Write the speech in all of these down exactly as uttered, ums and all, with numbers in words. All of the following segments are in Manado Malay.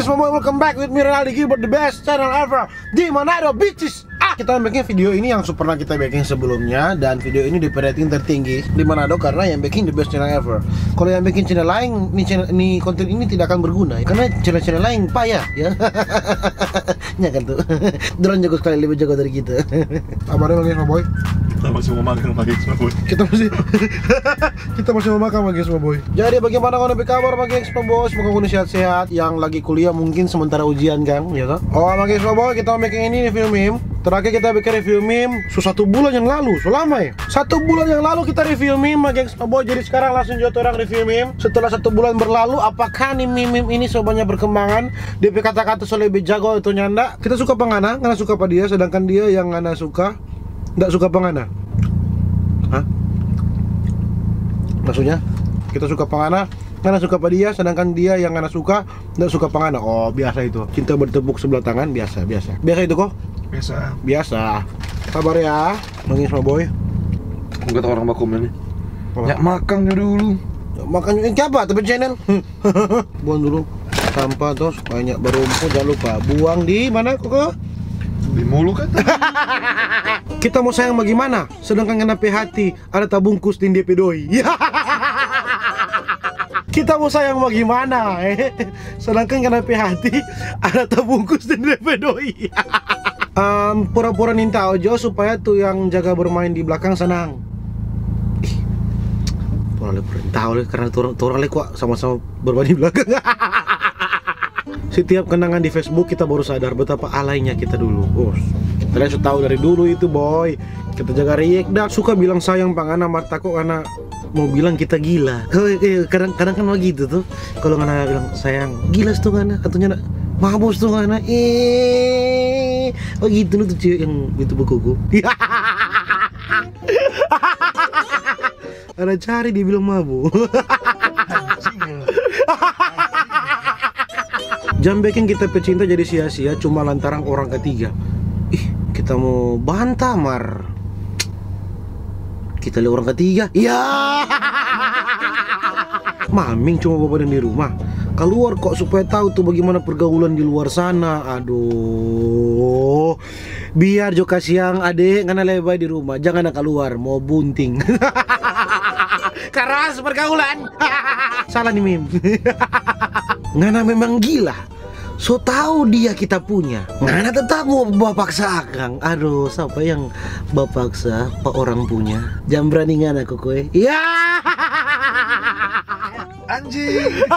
Semua, welcome back with me, Renaldi Gilbert, the best channel ever di Manado, bitches. Ah, kita bikin video ini yang pernah kita bikin sebelumnya, dan video ini di rating tertinggi di Manado karena yang bikin the best channel ever. Kalau yang bikin channel lain, ni channel, ni konten ini tidak akan berguna karena channel-channel lain payah, ya. Ya kan tuh. Dorang jago sekali, lebih jago dari kita. Kabarnya bagaimana, Boy? Kita masih mau makan, bagaimana, Boy? Kita masih, kita masih mau makan, bagaimana, Boy? Jadi bagaimana kau, kabar, bagaimana, Boy? Semoga kau sehat-sehat. Yang lagi kuliah mungkin sementara ujian, kan, ya toh? Oh, bagaimana, Boy? Kita bikin ini review meme. Terakhir kita bikin review meme so satu bulan yang lalu, so lama ya. Satu bulan yang lalu kita review meme, bagaimana, Boy. Jadi sekarang langsung juga orang review meme. Setelah satu bulan berlalu, apakah nih meme, meme ini so banyak berkembangan? Depe kata-kata so lebih jago atau nyanda? Kita suka pa ngana, ngana suka pa dia, sedangkan dia yang ngana suka, ndak suka pa ngana. Hah? Maksudnya, kita suka pa ngana, ngana suka pa dia, sedangkan dia yang ngana suka, ndak suka pa ngana. Oh, biasa itu. Cinta bertepuk sebelah tangan, biasa, biasa. Biasa itu, kok? Biasa. Biasa. Sabar ya, Mang Isma Boy. Kata orang baku ini. Apa? Nyak makan dulu. Makan, eh, siapa? Tapi channel. Buang dulu sampah tuh, banyak berumpu, jangan lupa buang di mana, Koko? Di mulut kan? Kita mau sayang bagaimana? Sedangkan ngana pe hati ada tabungkus deng depe doi. Kita mau sayang bagaimana, eh? Sedangkan ngana pe hati ada tabungkus deng depe doi. Em, pura-pura nintau jo supaya tu yang jaga bermain di belakang senang. Ih, pura le pura nintau le, karena tu orang, tu orang le kwa sama-sama bermain di belakang. Setiap kenangan di Facebook, kita baru sadar betapa alaynya kita dulu. Oh, kalian so tahu dari dulu itu, Boy. Kita jaga react dah. Suka bilang sayang pa ngana, mar tako ngana mau bilang kita gila. Oh, eh, kadang, kadang kan begitu tuh. Kalau ngana bilang, "Sayang, gila tu ngana," atau nyanda, "Mabos tu ngana." Eh, begitu lo tu cewek yang itu begogo. Ada cari dia bilang mabo. Jang beking kita pe cinta jadi sia-sia cuma lantaran orang ketiga. Ih, kita mau bantah, mar kita lihat orang ketiga. Iya. Maming cuma babadan di rumah. Kaluar kok supaya tahu tuh bagaimana pergaulan di luar sana. Aduh. Biar jo kasiang ade, ngana lebe bae di rumah, jang ngana kaluar, mo bunting. Karas pergaulan. Salah nih, Mim. Ngana memang gila. So tau dia kita punya. Ngana tetap mo bapaksa akang. Aduh, sapa yang bapaksa pa orang punya? Jang brani ngana, kokoe. Ya. Anjing kecil.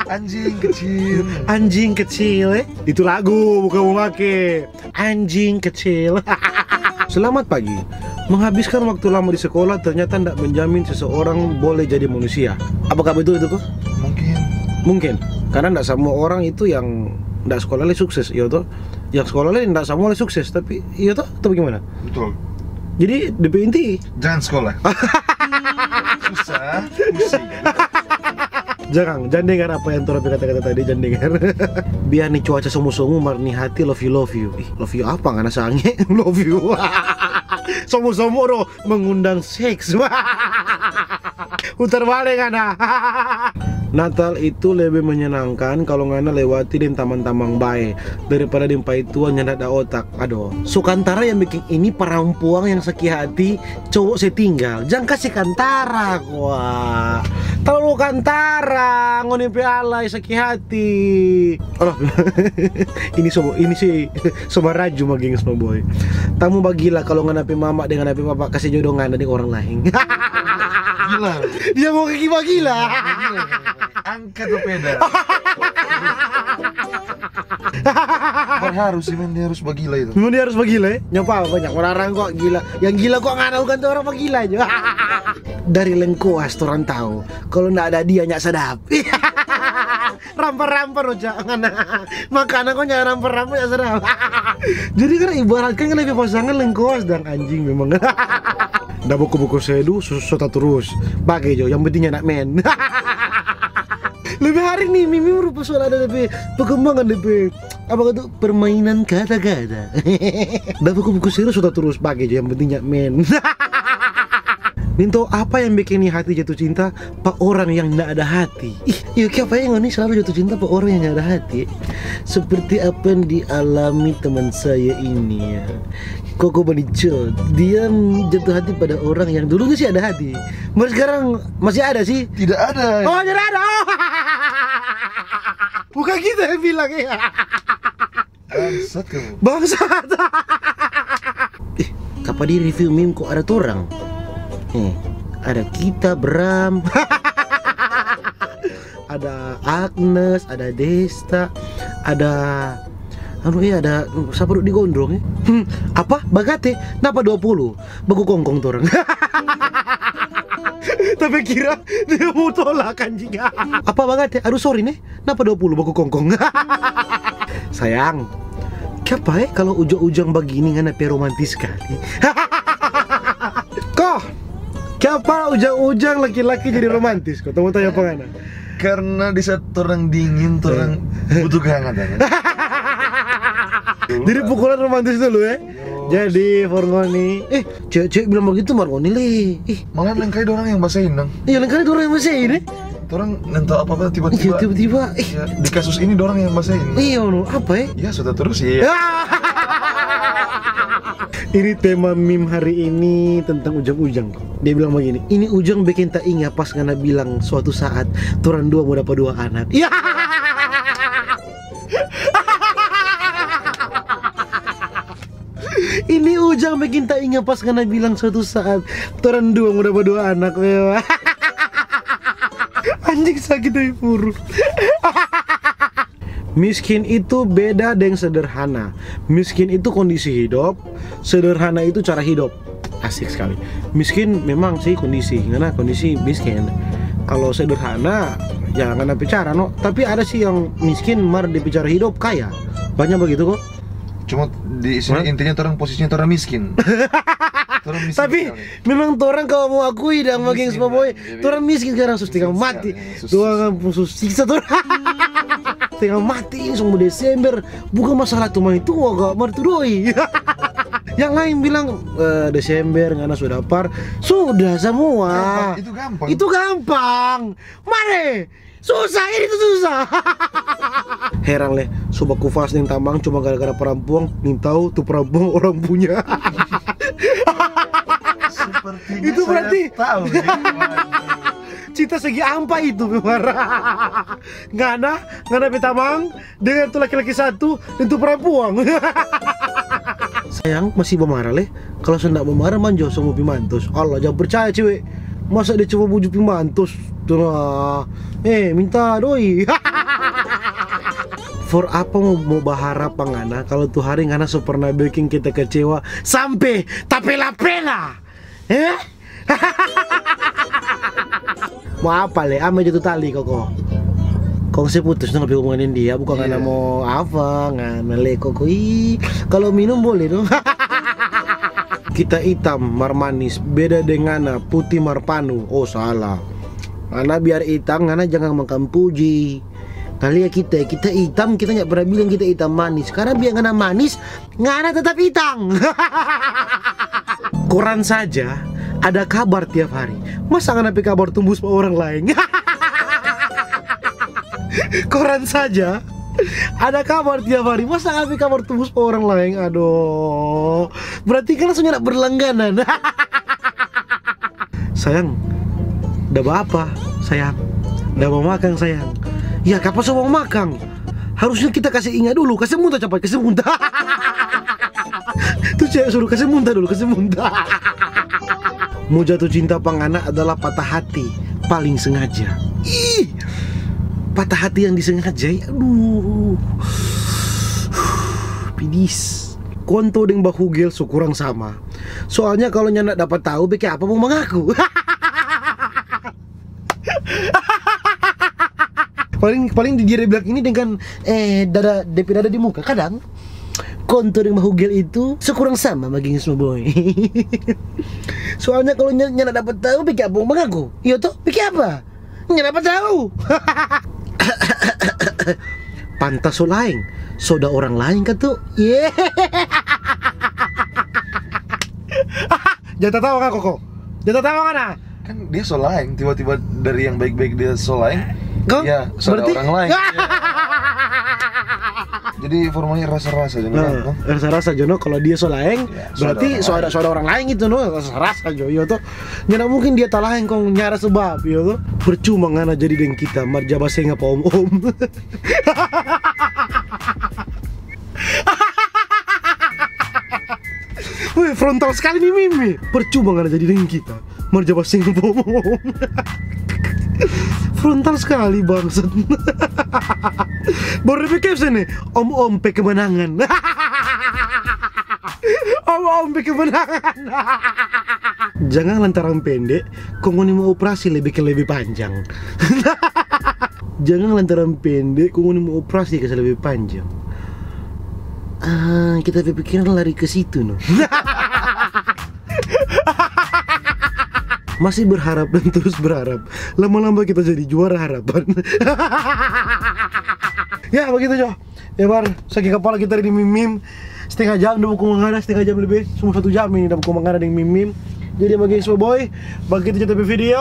Anjing kecil. Anjing kecil, eh? Itu lagu, bukan mau make. Anjing kecil. Selamat pagi. Menghabiskan waktu lama di sekolah ternyata ndak menjamin seseorang boleh jadi manusia. Apakah betul itu, kok? Mungkin. Mungkin. Karena ndak semua orang itu yang ndak sekolah le sukses, iya toh? Yang sekolah le ndak semua le sukses, tapi iya toh? Atau bagaimana? Betul. Jadi, depe inti, jangan sekolah. Susah, pusing. Jangan, jangan dengar apa yang torang pe kata-kata tadi, jangan dengar. Biar ni cuaca somo-somo, mar ni hati love you, love you. Ih, love you apa? Ngana sange, love you. Somo-somo do mengundang seks. Putar bale ngana. Natal itu lebe menyenangkan kalo ngana lewati deng tamang-tamang bae daripada deng paitua nyanda ada otak. Adoh, so kantara yang beking ini parampuang yang saki hati, cowo se tinggal. Jang kase kantara kwa. Talalu kantara ngoni pe alay saki hati. Alah, ini so, ini si so baraju ma, gengs, ma boy. Tamu bagila kalo ngana pe mama deng ngana pe papa kase jodo ngana deng orang laeng. Gila. Dia mo kaki bagila. Angkat sepeda. Berharus sih, men, dia harus bagila itu. Memang dia harus bagila, eh? Nyoba banyak orang-orang kok gila. Yang gila kok ngana bukan tuh orang bagila aja. Dari lengkoas torang tahu, kalau ndak ada dia nyak sadap. Rampa-rampa, Roja, ngana. Makanan kok nyak rampa-rampa, nyak sadap. Jadi kan ibaratkan kan lebih pasangan lengkoas dan anjing memang. Nda buku-buku sedu, so, so ta turus. Pake jo, yang penting nyak men. Lebih hari nih, Mimi rupa soal ada depe perkembangan depe, apa kata, permainan kata-kata. Nda buku-buku sedu, so ta turus. Pake jo, yang penting nyak men. Nintau apa yang bikin ni hati jatuh cinta pa orang yang nda ada hati. Ih, iyo, kiapa ya ngoni selalu jatuh cinta pa orang yang nda ada hati? Seperti apa yang dialami teman saya ini, ya. Koko Banicot, dia jatuh hati pada orang yang dulunya sih ada hati. Mar sekarang masih ada sih. Tidak ada. Oh, tidak ada. Oh. Bukan gitu yang bilang, ya. Bangsat kamu. Bangsat. Ih, kapa di review meme kok ada torang? Nih, ada kita, Bram. Ada Agnes, ada Desta, ada, anu, iya, ada, sapa duduk di gondrong, ya? Hmm, apa? Bagate? Napa dua puluh? Baku kongkong torang. Tapi kira dia mau tolak, anjing. Apa Bagate? Aduh, sorry, nih. Napa dua puluh baku kongkong? Sayang, kiapa, eh, kalau ujang-ujang bagini ngana pe romantis skali? Ko, kiapa ujang-ujang laki-laki jadi romantis? Ko, tau tanya apa ngana? Karena di saat torang dingin, torang butuh kehangatan. Jadi pukulan romantis dulu, ya. Jadi, for ngoni, eh, cewek-cewek bilang bagitu, mar ngoni le. Ih. Malah lengkai dorang yang basain dong. Iya, lengkai dorang yang basain, eh. Torang nentau apa-apa. Iya, tiba-tiba. Tiba-tiba, eh. Ya, di kasus ini dorang yang basain. Iya, no, apa, eh? Ya, sudah terus, iya. Ini tema meme hari ini tentang ujang-ujang. Dia bilang begini, "Ini ujang bikin ta inga pas ngana bilang suatu saat torang dua mo dapa dua anak." Iya. Ini ujang bikin ta inga pas ngana bilang suatu saat torang dua mo dapa dua anak, memang. Anjing sakit dari puru. Miskin itu beda deng sederhana. Miskin itu kondisi hidup, sederhana itu cara hidup. Asik skali. Miskin memang sih kondisi, ngana kondisi miskin. Kalau sederhana, ya ngana pe cara, no. Tapi ada sih yang miskin mar dia pe cara hidup kaya. Banyak begitu kok. Cuma di sini intinya torang posisinya torang miskin. Torang miskin. Tapi skali. Memang torang kalau mau akui dang, geng, semua boy, torang miskin sekarang, sus, tenga mati. Torang pung sus siksa torang. Tenga mati, ini semua Desember. Bukan masalah tu mai tua, kak, mar tu doi. Yang lain bilang, "Eh, Desember ngana sudah par." Sudah semua. Gampang, itu gampang. Itu gampang. Mare. Susah, ini tu susah. Heran le, so baku fas deng tamang cuma gara-gara parampuang, nintau tu parampuang orang punya. Sepertinya itu saya berarti tahu, ya. Cinta segi ampa itu, memang. Ngana, ngana pe tamang, dengan tu laki-laki satu, deng tu parampuang. Sayang, masih bamarah le? Kalau so nda bamarah, manjo so mo pi mantos. Allah, jang percaya cewek. Masa dia cuma buju pi mantos? Tuh nah. Eh, minta doi. For apa mo, mo baharap pa ngana kalau tu hari ngana so pernah bikin kita kecewa sampe tapela-pela? Eh? Mo apa le, ame jo tu tali koko. Kong se putus dong pe hubungan deng dia, bukan ngana mo apa, ngana le koko. Ih, kalau minum boleh dong. Kita itam mar manis, beda deng ngana putih mar panu. Oh, salah. Ngana biar itam, ngana jangan makan puji. Nah, lia kita, kita itam, kita nyanda pernah bilang kita itam manis. Karena biar ngana manis, ngana tetap itang. Koran saja ada kabar tiap hari. Masa ngana pe kabar tumbus pa orang laeng? Koran saja ada kabar tiap hari. Masa ngana pe kabar tumbus pa orang laeng? Aduh. Berarti kan langsung nyanda berlangganan. Sayang, da bapa, sayang? Da mo makang, sayang? Ya, kapa so mo makang? Harusnya kita kase inga dulu, kase munta capat, kase munta. Tu cewek suruh kase munta dulu, kase munta. Mo jatuh cinta pa ngana adalah patah hati paling sengaja. Ih, patah hati yang disengaja, aduh. Pedis. Konto deng bahugel so kurang sama. Soalnya kalau nyanda dapat tahu, beke apa mo mangaku? Paling, paling di dia bilang ini dengan, eh, dada, depe dada di muka. Kadang konto deng bahugel itu so kurang sama, bagini semua boy. Soalnya kalau nya-, nyanda dapat tahu, beke apa mo mangaku? Iyo to, beke apa? Nyanda dapat tahu. Pantas so laeng, so da orang laeng ka tu? Ye. Jang tatawa ka koko. Dia tatawa ngana? Kan dia so laeng, tiba-tiba dari yang baik-baik dia so laeng. Kong? Ya, so ada Berarti orang laeng. Jadi formanya rasa-rasa aja Nah, kan. rasa-rasa jo no, kalau dia so laeng, Ya, berarti so so ada ada so ada orang laeng itu no, rasa-rasa jo, iyo to. Nyanda mungkin dia talaeng kong nyanda sebab, iyo to. Percuma ngana jadi deng kita, mar ja basenga pa om-om. Wih, frontal sekali nih Mimi. Percuma ngana jadi deng kita, mar ja basenga pa om-om. Frontal sekali bangsat. Baru dia pe caption nih, om-om pe kemenangan. Om-om pe kemenangan. Jangan lantaran pende, kong ngoni mo operasi lebe ke lebe panjang. Jangan lantaran pende, kong ngoni mo operasi ke lebe panjang. Ah, kita pe pikiran lari ke situ no. Masih berharap dan terus berharap. Lama-lama kita jadi juara harapan. Ya begitu jo. Ya bar, saki kapala kita di Mimim. Setengah jam da baku mangada, setengah jam lebih, semua satu jam ini da baku mangada deng Mimim. Jadi bagi semua boy, bagi kita pe video.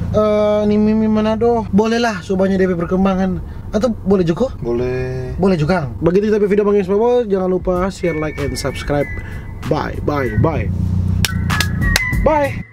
Eh, ni Mimim Manado, bolehlah so banyak dia pe perkembangan. Atau boleh juga? Boleh. Boleh juga. Bagi kita pe video bagi semua boy, jangan lupa share, like, and subscribe. Bye, bye, bye. Bye.